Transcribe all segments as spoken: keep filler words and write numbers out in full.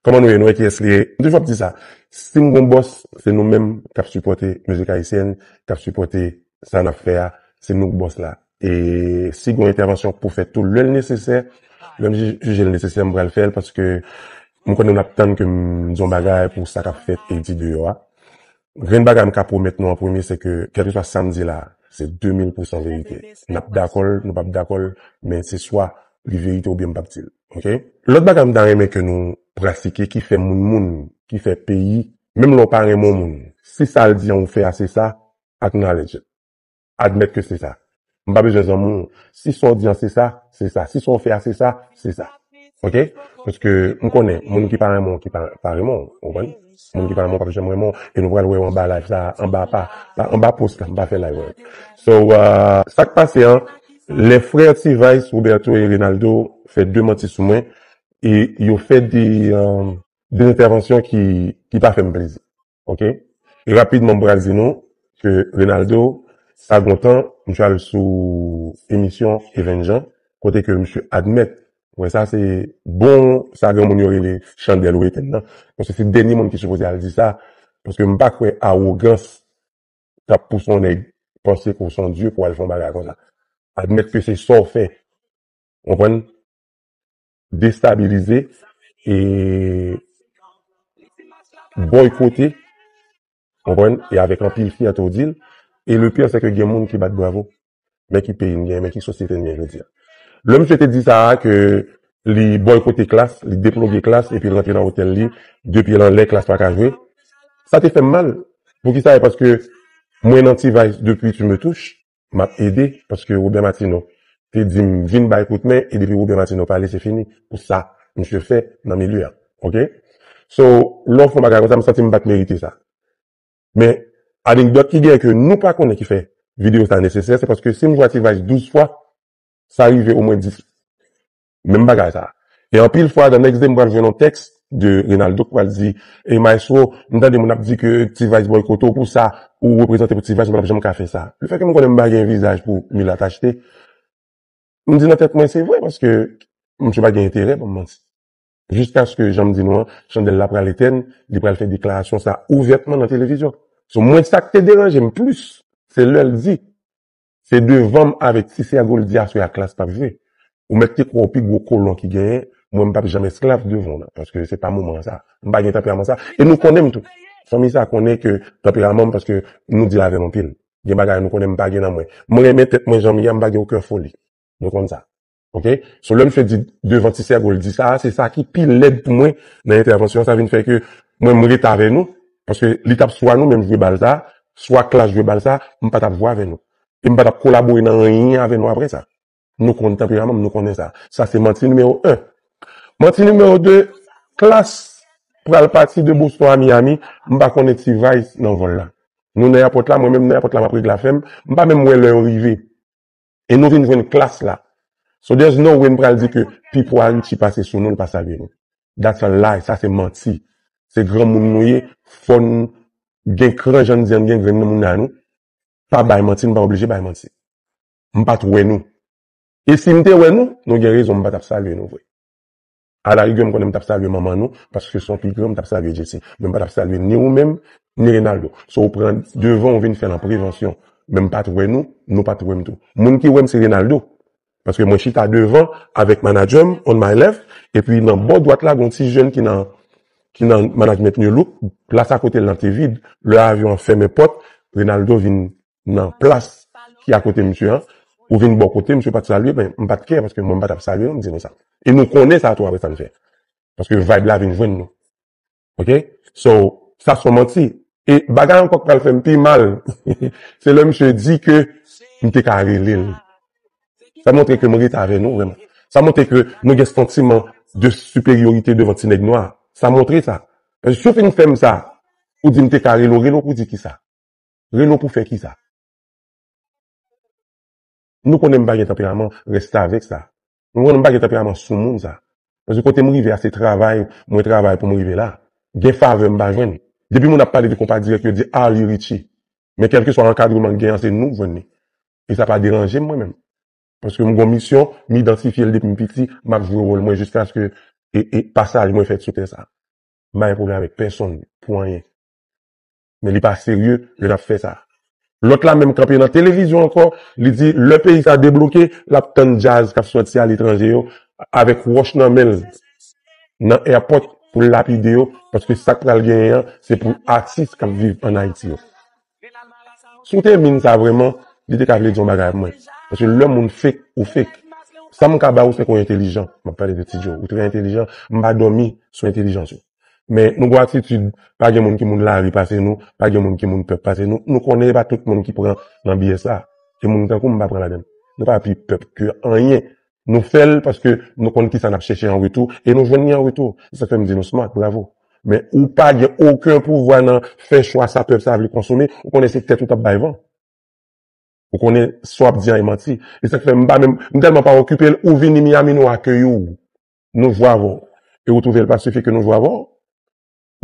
Kòman nou ye? Nou wè kiyès li ye? M toujou ap di sa. Si m gon bòs, se nou menm k ap sipòte mizik ayisyèn, k ap sipòte sa n ap fè a. Se nou k bòs la. E si gon entèvansyon pou fèt tou, lè l nesesè, lè m ji- jije l nesesè, m pral fè l paske m konnen n ap tann ke m di yon bagay pou sa k ap fèt e di deyò a. Grenn bagay m ka pwomèt nou an premye, se ke kèlkeswa sa m di la, se de mil pousan verite. N ap dakò l, nou p ap dakò l, men se swa li verite oubyen m p ap di l. Oke? Lòt bagay m ta renmen ke nou pratike ki fè moun moun, ki fè peyi, menm lè w pa renmen yon moun, si sa l di an ou fè a se sa, acknowledge it. Admèt ke se sa. M pa bezwen zanmi w. Si sa w di an se sa, se sa. Si sa w fè a se sa, se sa. Oke? Paske m konnen, moun ki pa renmen w, ki pa, pa renmen w, ou konprann? Moun ki pa renmen w, p ap janm renmen w. E nou pral wè yo anba live sa, anba pa, pa anba post la, m pa fè live wè. So, uh, sa k pase an, lè frè T-Vice, Roberto e Renaldo fè de manti sou mwen, e yo fè de, um, de entèvansyon ki, ki pa fè m plezi. Oke? E rapidman, m pral di nou ke Renaldo, sa gon tan, m t al sou emisyon Even Jean, kote ke misye admèt, wè sa se bon, sa granmoun yo rele chandèl ou etenn nan. Paske se dènye moun ki sipoze al di sa, paske m pa kwè awogans k ap pouse yon nèg panse ke w se yon dye pou al fè yon bagay konsa. Admèt ke se sa w fè. Ou konprann? Destabilize e boykote, konprann, e avèk anpil fyète w di l. E le pire, se ke gen moun ki bat bravo. Men ki peyi n gen, men ki sosyete n gen jodi a. Lè misye te di sa a, ke li boykote klas, li deploge klas, epi l rantre nan otèl li, de pye l anlè, klas pa ka jwe. Sa te fè m mal. Poukisa? E paske mwen nan T-Vice depi Tu me touches, m ap ede, paske Robert Martineau te di m vin bay kout men, e depi Robert Martineau pale, se fini. Pou sa misye fè nan milye a. Oke? So, lè w fè yon bagay konsa, m santi m pa t merite sa. Men, anekdòt ki gen ke nou pa konnen ki fè videyo sa nesesè, se paske si m jwe a T-Vice douz fwa, sa rive omwen dis. Menm bagay sa. E anpil fwa, the next day, m pral jwenn yon tèks de Renaldo ki pral di, "E maestro, m tande moun ap di ke T-Vice boykote w pou sa, ou reprezante pou T-Vice, m p ap janm ka fè sa." Lefètke m konnen m pa gen vizaj pou milat achte, m di nan tèt mwen, se vre, paske misye pa gen enterè ban m manti. Jiskaske, jan m di nou an, chandèl la pral etèn, li pral fè deklarasyon sa ouvètman nan televizyon. So, mwen, sa k te deranje m plis, se lè l di, se devan m avèk Ti Sègo l di aswè a klas p ap jwe. Ou mèt te kwè w pi gwo kolon ki genyen, mwen, m p ap janm esklav devan w nan, paske se pa moman sa. M pa gen tanperaman sa. E nou konnen m tou. Fanmi sa konnen ke tanperaman m, paske nou deal avè m anpil. Gen bagay nou konnen m pa gen nan mwen. Mwen renmen tèt mwen jan m ye a, m pa gen okenn foli. Nou konn sa. Oke? So, lè misye di devan Ti Sègo l di sa, se sa ki pi lèd pou mwen nan entèvansyon sa vin fè ke mwen m rete avè nou, paske li t ap swa nou menm jwe bal sa, swa klas jwe bal sa, m pa t ap jwe avè nou. E m pa t ap kolabore nan anyen avè nou apre sa. Nou konn tanperaman m, nou konnen sa. Sa se manti nimewo en. Manti nimewo de, klas pral pati de Boston a Miami, m pa konnen T-Vice nan vòl la. Nou nan èpòt la, mwen menm nan èpòt la, m ap regle afè m, m pa menm wè lè yo rive. E nou vin jwenn klas la. So there's no way n pral di ke Pipo a Richie pase sou nou, l pa salye nou. That's a lie, sa se manti. Se granmoun nou ye, fò n gen kran jan n di an, n gen grenn nan moun nan nou. Pa bay manti, n pa oblije bay manti. M pa t wè nou. E si m te wè nou, nou gen rezon, m pa t ap salye nou vre. Alarigè, m konnen m t ap salye manman nou, paske se yon pi gran, m t ap salye Jessie. Men m pa t ap salye ni ou menm, ni Renaldo. So, ou pran devan, ou vin fè nan prevansyon. Men m pa t wè nou, nou pa t wè m tou. Moun ki wè m, se Renaldo. Paske mwen chita devan avèk manadjè m, on my left, epi nan bò dwat la, gen yon ti jèn ki nan, ki nan management New Look, plas akote l nan te vid. Lè avyon an fèmen pòt, Renaldo vin nan plas ki akote misye an, ou vin bò kote, misye pa t salye, men m pa t kè, paske mwen m pa t ap salye nou, m di nou sa. E nou konnen sa tou apre sa n fè. Paske vibe la vin jwenn nou. Oke? So, sa se yon manti. E bagay ankò k pral fè m pi mal, se lè misye di ke m te ka rele l. Sa montre ke m rete avè nou, vrèman. Sa montre ke nou gen santiman de siperyorite devan ti nèg nwa. Sa montre sa. Paske si w fin fè m sa, ou di m te ka rele w, rele w pou di kisa? Rele w pou fè kisa? Nou konnen m pa gen tanperaman, restavèk sa. Nou konnen m pa gen tanperaman soumoun sa. Paske kote m rive a, se travay, mwen travay pou m rive la. Gen favè m pa jwenn. Depi moun ap pale de konpa dirèk, yo di, "Ah, li Richie." Men kèlkeswa ankadreman k gen an, se nou k jwenn li. E sa pa deranje m, mwen menm. Paske m gon misyon, m idantifye l depi m piti, m ap jwe wòl mwen jiskaske e, e pasaj mwen fèt sou tè sa. M pa gen pwoblèm avèk pèsonn pou anyen. Men li pa serye lè n ap fè sa. Lòt la menm kanpe nan televizyon ankò, li di lè peyi sa debloke, l ap tann djaz k ap sòti aletranje yo avèk wòch nan men l nan airport pou l lapide yo, paske sa k pral genyen an, se pou atis k ap viv ann Ayiti yo. Si w te min sa vrèman, li te ka vle di yon bagay ak mwen. Paske lè moun fake, ou fake. Sa m ka ba ou, se ke w entelijan. M ap pale de Ti Djo. Ou trè entelijan. M pa dòmi sou entelijans ou. Men nou gon atitid, pa gen moun ki moun lari pase nou, pa gen moun ki moun pèp pase nou. Nou konnen se pa tout moun ki pran nan byè sa. E moun tankou m pa pran ladan l. Nou pa pi pèp ke anyen. Nou fè l paske nou konn kisa n ap chèche an retou e nou jwenn li an retou. Se sa k fè m di nou smart, bravo. Men ou pa gen okenn pouvwa nan fè chwa sa pèp sa vle konsome, ou konnen se tèt ou t ap bay van. Ou konnen sa w ap di an e manti. E sa k fè m pa menm, m tèlman pa okipe l, ou vini Miami nou akeyi w. Nou jwe avè w. E ou twouve l pa sifi ke nou jwe avè w?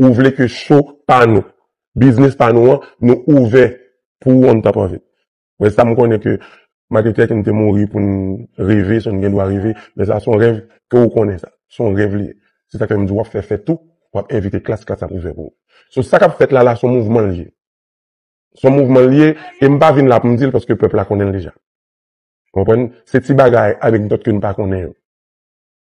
Ou vle ke show pa nou, biznis pa nou an, nou ouvè pou ou on top of it. Wè sa m konnen ke Martin Luther King te mouri pou n reve, so n gen dwa reve, men sa se yon rèv ke ou konnen sa. Se yon rèv li ye. Se sa k fè m di w ap fè fèt tou, w ap envite klas, klas ap ouvè pou ou. So sa k ap fèt la la, se yon mouvman l ye. Se yon mouvman l ye, e m pa vin la pou m di l paske pèp la konnen l deja. Konprann? Se ti bagay, anekdòt ke n pa konnen yo.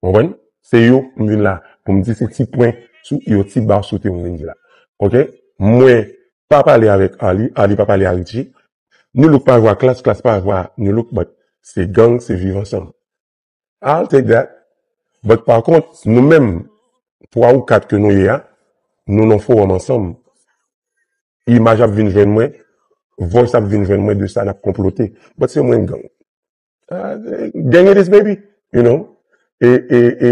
Konprann? Se yo m vin la pou m di, se ti pwen sou yo, ti ba sou te m vin di la. Oke? Mwen pa pale avèk Arly, Arly pa pale a Richie. Nu Look pa jwe a klas, klas pa jwe a Nu Look, but se gang, se viv ansanm. I'll take that. But pa kont, nou menm, twa ou kat ke nou ye a, nou nan fowòm ansanm. Imaj ap vin jwenn mwen, voice ap vin jwenn mwen de sa n ap konplote. But se mwen gang. Ah, gang it is, baby. You know? E, e, e,